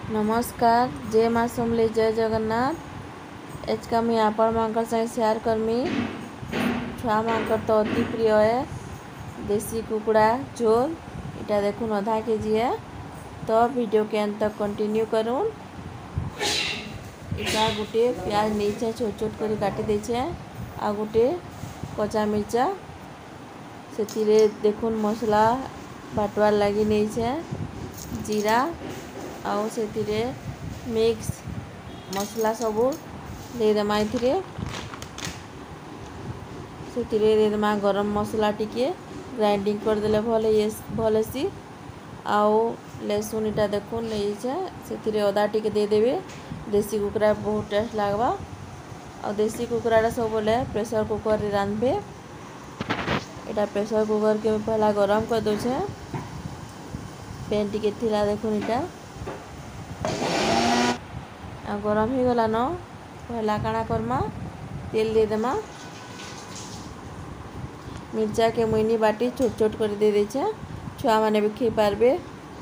ନମସ୍କାର, ଜୟ ମା ସମଲେଇ, ଜୟ ଜଗନ୍ନାଥ। ଆଜକା ମୁଇଁ ଆପଣମାନଙ୍କର ସାଙ୍ଗେ ସେୟାର କରମି, ଛୁଆମାନଙ୍କର ତ ଅତି ପ୍ରିୟ ଏ ଦେଶୀ କୁକୁଡ଼ା ଝୋଲ। ଏଇଟା ଦେଖୁନ୍, ଅଧା କେଜି ଏ। ତ ଭିଡ଼ିଓ କେ ଏନ୍ତା କଣ୍ଟିନ୍ୟୁ କରୁନ୍। ଏଇଟା ଗୋଟେ ପିଆଜ ନେଇଛେ, ଛୋଟ ଛୋଟ କରି କାଟି ଦେଇଛେ, ଆଉ ଗୋଟେ କଞ୍ଚା ମିର୍ଚା। ସେଥିରେ ଦେଖୁନ୍, ମସଲା ବାଟବାର ଲାଗି ନେଇଛେ ଜିରା, ଆଉ ସେଥିରେ ମିକ୍ସ ମସଲା ସବୁ ଦେଇଦେମା ଏଥିରେ। ସେଥିରେ ଦେଇଦେମା ଗରମ ମସଲା ଟିକେ, ଗ୍ରାଇଣ୍ଡିଙ୍ଗ କରିଦେଲେ ଭଲ ଭଲ୍ ହେସି। ଆଉ ଲେସୁନ୍ ଇଟା ଦେଖୁନ୍ ନେଇଛେ, ସେଥିରେ ଅଦା ଟିକେ ଦେଇଦେବେ। ଦେଶୀ କୁକୁଡ଼ା ବହୁତ ଟେଷ୍ଟ ଲାଗ୍ବା। ଆଉ ଦେଶୀ କୁକୁଡ଼ାଟା ସବୁବେଲେ ପ୍ରେସର୍ କୁକର୍ରେ ରାନ୍ଧବେ। ଏଇଟା ପ୍ରେସର୍ କୁକର୍କେ ମୁଇଁ ପହଲା ଗରମ କରିଦେଉଛେ। ପେନ୍ ଟିକେ ଥିଲା, ଦେଖୁନ୍ ଇଟା ଆଉ ଗରମ ହେଇଗଲାନ। ପହଲା କାଣା କର୍ମା, ତେଲ ଦେଇଦେମା। ମିର୍ଚାକେ ମୁଇଁ ନି ବାଟି ଛୋଟ ଛୋଟ କରି ଦେଇ ଦେଇଛେ, ଛୁଆମାନେ ବି ଖେଇ ପାରବେ।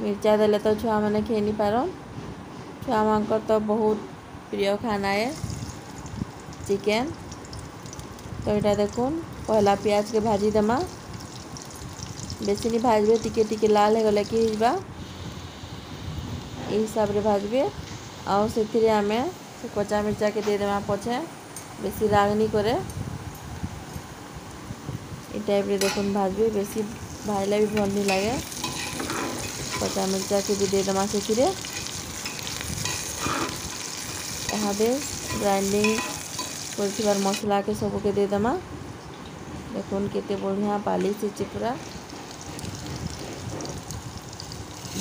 ମିର୍ଚା ଦେଲେ ତ ଛୁଆମାନେ ଖେଇ ନି ପାରନ୍। ଛୁଆମାନଙ୍କର ତ ବହୁତ ପ୍ରିୟ ଖାନା ଏ ଚିକେନ୍। ତ ଏଇଟା ଦେଖୁନ୍, ପହଲା ପିଆଜକେ ଭାଜି ଦେମା। ବେଶୀ ନି ଭାଜବେ, ଟିକେ ଟିକେ ଲାଲ ହେଇଗଲେ କି ହେଇଯିବା, ଏଇ ହିସାବରେ ଭାଜବେ। ଆଉ ସେଥିରେ ଆମେ ସେ କଞ୍ଚା ମିର୍ଚାକେ ଦେଇଦେମା ପଛେ, ବେଶୀ ରାଗ ନି କରେ। ଏଇ ଟାଇପ୍ରେ ଦେଖୁନ୍ ଭାଜବେ, ବେଶୀ ଭାଜଲେ ବି ଭଲ୍ ନି ଲାଗେ। କଞ୍ଚା ମିର୍ଚାକେ ବି ଦେଇଦେମା ସେଥିରେ। ଇହାଦେ ଗ୍ରାଇଣ୍ଡିଙ୍ଗ କରିଥିବାର ମସଲାକେ ସବୁକେ ଦେଇଦେମା। ଦେଖୁନ୍, କେତେ ବଢ଼ିଆ ପାଲିସ୍ ହେଇଛେ ପୁରା।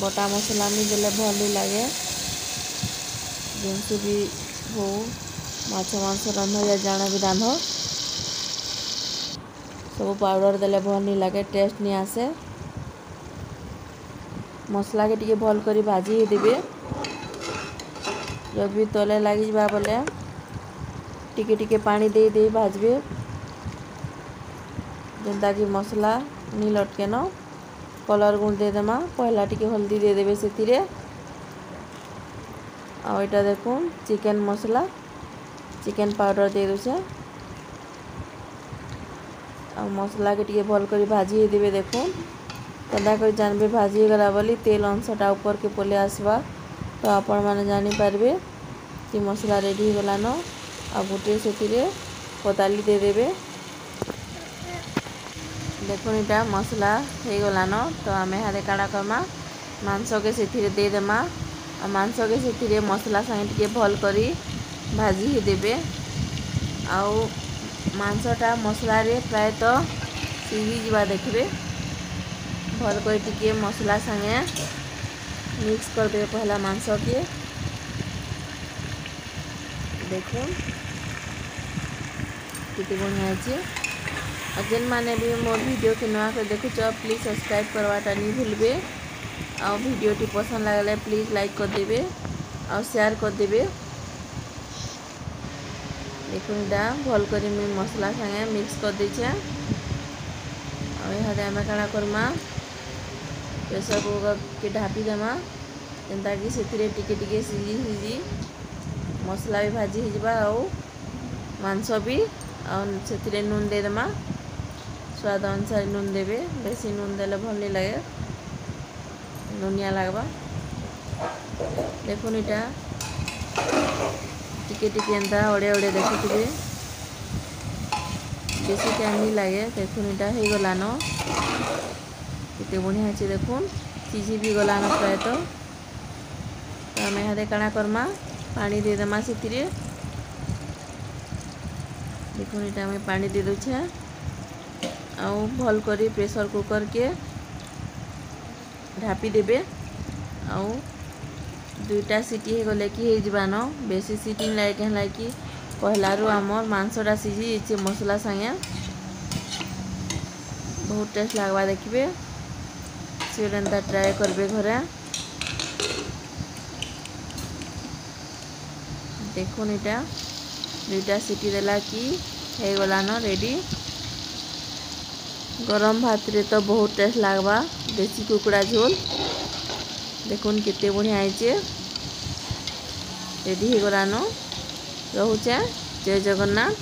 ବଟା ମସଲା ନି ଦେଲେ ଭଲ୍ ନି ଲାଗେ। ଯେନ୍ସି ବି ହଉ, ମାଛ ମାଂସ ରାନ୍ଧ ୟା ଜାଣା ବି ରାନ୍ଧ, ସବୁ ପାଉଡ଼ର ଦେଲେ ଭଲ୍ ନି ଲାଗେ, ଟେଷ୍ଟ ନି ଆସେ। ମସଲାକେ ଟିକେ ଭଲ୍ କରି ଭାଜି ହେଇଦେବେ। ଯଦି ବି ତଲେ ଲାଗିଯିବା ବୋଲେ ଟିକେ ଟିକେ ପାଣି ଦେଇ ଦେଇ ଭାଜବେ, ଯେନ୍ତାକି ମସଲା ନି ଲଟକେନ। କଲର୍ ଗୁଣ୍ଡ ଦେଇଦେମା। ପହଲା ଟିକେ ହଳଦୀ ଦେଇଦେବେ ସେଥିରେ। ଆଉ ଏଇଟା ଦେଖୁନ୍, ଚିକେନ୍ ମସଲା, ଚିକେନ୍ ପାଉଡ଼ର ଦେଇ ଦଉଛେ। ଆଉ ମସଲାକେ ଟିକେ ଭଲ୍ କରି ଭାଜି ହେଇଦେବେ। ଦେଖୁନ୍, କେନ୍ତା କରି ଜାନବେ ଭାଜି ହେଇଗଲା ବୋଲି? ତେଲ ଅଂଶଟା ଉପରକେ ପଲେଇ ଆସବା, ତ ଆପଣମାନେ ଜାଣିପାରିବେ କି ମସଲା ରେଡ଼ି ହେଇଗଲାନ। ଆଉ ଗୋଟିଏ ସେଥିରେ ପତାଲି ଦେଇଦେବେ। ଦେଖୁନ୍, ଏଇଟା ମସଲା ହେଇଗଲାନ। ତ ଆମେ ଇହାଦେ କାଣା କର୍ମା, ମାଂସକେ ସେଥିରେ ଦେଇଦେମା। ଆଉ ମାଂସକେ ସେଥିରେ ମସଲା ସାଙ୍ଗେ ଟିକେ ଭଲ୍ କରି ଭାଜି ହେଇଦେବେ। ଆଉ ମାଂସଟା ମସଲାରେ ପ୍ରାୟତଃ ସିଝିଯିବା ଦେଖିବେ। ଭଲ୍ କରି ଟିକେ ମସଲା ସାଙ୍ଗେ ମିକ୍ସ କରିଦେବେ ପହଲା ମାଂସକେ। ଦେଖୁନ୍, କେତେ ବଢ଼ିଆ ହେଇଛେ। ଆଉ ଯେନ୍ମାନେ ବି ମୋର୍ ଭିଡ଼ିଓକେ ନୂଆ କରି ଦେଖୁଛ, ପ୍ଲିଜ୍ ସବସ୍କ୍ରାଇବ୍ କରବାଟା ନି ଭୁଲବେ। ଆଉ ଭିଡ଼ିଓଟି ପସନ୍ଦ ଲାଗଲେ ପ୍ଲିଜ୍ ଲାଇକ୍ କରିଦେବେ ଆଉ ସେୟାର କରିଦେବେ। ଦେଖୁନ୍, ଏଇଟା ଭଲ୍ କରି ମୁଇଁ ମସଲା ସାଙ୍ଗେ ମିକ୍ସ କରିଦେଇଛେ। ଆଉ ଇହାଦେ ଆମେ କାଣା କର୍ମା, ପ୍ରେସର୍ କୁକର୍କେ ଢାପି ଦେମା, ଯେନ୍ତାକି ସେଥିରେ ଟିକେ ଟିକେ ସିଝି ସିଝି ମସଲା ବି ଭାଜି ହେଇଯିବା ଆଉ ମାଂସ ବି। ଆଉ ସେଥିରେ ନୁନ୍ ଦେଇଦେମା, ସ୍ୱାଦ ଅନୁସାରେ ନୁନ୍ ଦେବେ। ବେଶୀ ନୁନ୍ ଦେଲେ ଭଲ୍ ନି ଲାଗେ, ଲୁନିଆ ଲାଗ୍ବା। ଦେଖୁନ୍, ଏଇଟା ଟିକେ ଟିକେ ଏନ୍ତା ଅଡ଼େ ଅଡ଼େ ଦେଖୁଥିବେ, ବେଶୀ ଟାଇମ୍ ନି ଲାଗେ। ଦେଖୁନ୍, ଏଇଟା ହେଇଗଲାନ, କେତେ ବଢ଼ିଆ ହେଇଛେ। ଦେଖୁନ୍, ସିଝି ବି ଗଲାନ ପ୍ରାୟତଃ। ତ ଆମେ ଇହାଦେ କାଣା କର୍ମା, ପାଣି ଦେଇଦେମା ସେଥିରେ। ଦେଖୁନ୍, ଏଇଟା ଆମେ ପାଣି ଦେଇ ଦଉଛେ। ଆଉ ଭଲ୍ କରି ପ୍ରେସର୍ କୁକର୍କେ ଢାପି ଦେବେ। ଆଉ ଦୁଇଟା ସିଟି ହେଇଗଲେ କି ହେଇଯିବାନ। ବେଶୀ ସିଟି ନି ଲାଗେ, କାଁ କି ପହଲାରୁ ଆମର୍ ମାଂସଟା ସିଝି ଯାଇଛେ ମସଲା ସାଙ୍ଗେ। ବହୁତ ଟେଷ୍ଟ ଲାଗ୍ବା, ଦେଖିବେ। ସିଓର ଏନ୍ତା ଟ୍ରାଏ କରବେ ଘରେ। ଦେଖୁନ୍, ଏଇଟା ଦୁଇଟା ସିଟି ଦେଲା କି ହେଇଗଲାନ ରେଡ଼ି। ଗରମ ଭାତରେ ତ ବହୁତ ଟେଷ୍ଟ ଲାଗ୍ବା ଦେଶୀ କୁକୁଡ଼ା ଝୋଲ। ଦେଖୁନ୍, କେତେ ବଢ଼ିଆ ହେଇଛେ। ରେଡ଼ି ହେଇଗଲାନ। ରହୁଛେ, ଜୟ ଜଗନ୍ନାଥ।